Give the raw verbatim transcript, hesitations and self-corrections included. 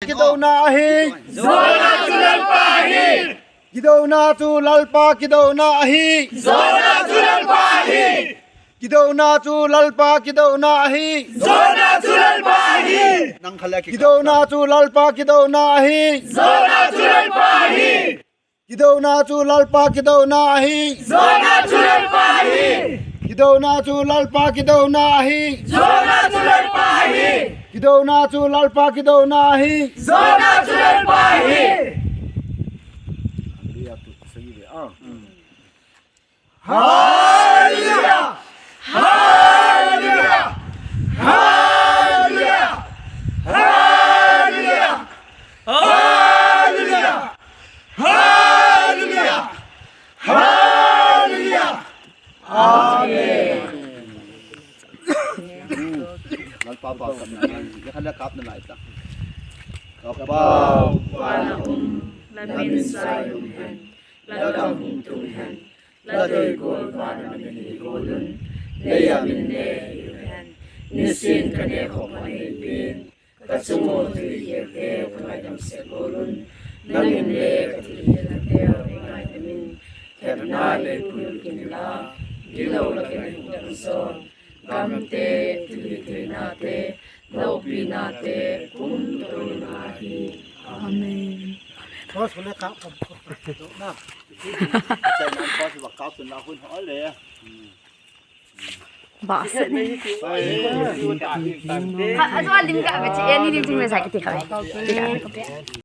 Kidouna ahi. Jona chu Lalpa ahi. Kidouna chu Lalpa kidouna ahi. Jona chu Lalpa ahi. Kidouna chu Lalpa kidouna ahi. Jona chu Lalpa ahi. Nang khala ki- Kidouna chu Lalpa kidouna ahi. Jona chu Lalpa ahi. Kidouna chu Lalpa kidouna ahi. Jona chu Lalpa ahi. Kidouna chu Lalpa kidouna ahi. Jona chu Lalpa ahi. Kidouna chu Lalpa kidouna ahi. Jona chu Lalpa ahi. Hallelujah. Hallelujah. Hallelujah. Hallelujah. Hallelujah. Hallelujah. Hallelujah. Hallelujah. Amen. Lalpa pa kap na, ya khala kap na lai ta. Ka Pa, vana um, na min sai um hen, na gam hung tung hen, na dei gol vana min hi gol un, na a min le hi hen, nisin ka ne khop ma nei pin, ka chung u thilhih te ka ngaidam sah gol un, nangin le ka thilhih na te u ngaidam in, thepna le pui kin la, gilou la ken hung dam son, gam te, thilhih theina te, loupina te, kum touna hi. Amen. Amen. Cross le ka, na. Sai nan cross ba ka tun la hun ho le. Ba se. Ka, a, a lim ka, a, chi, e, ni lim ting me sa ki ti ka. Ti ka.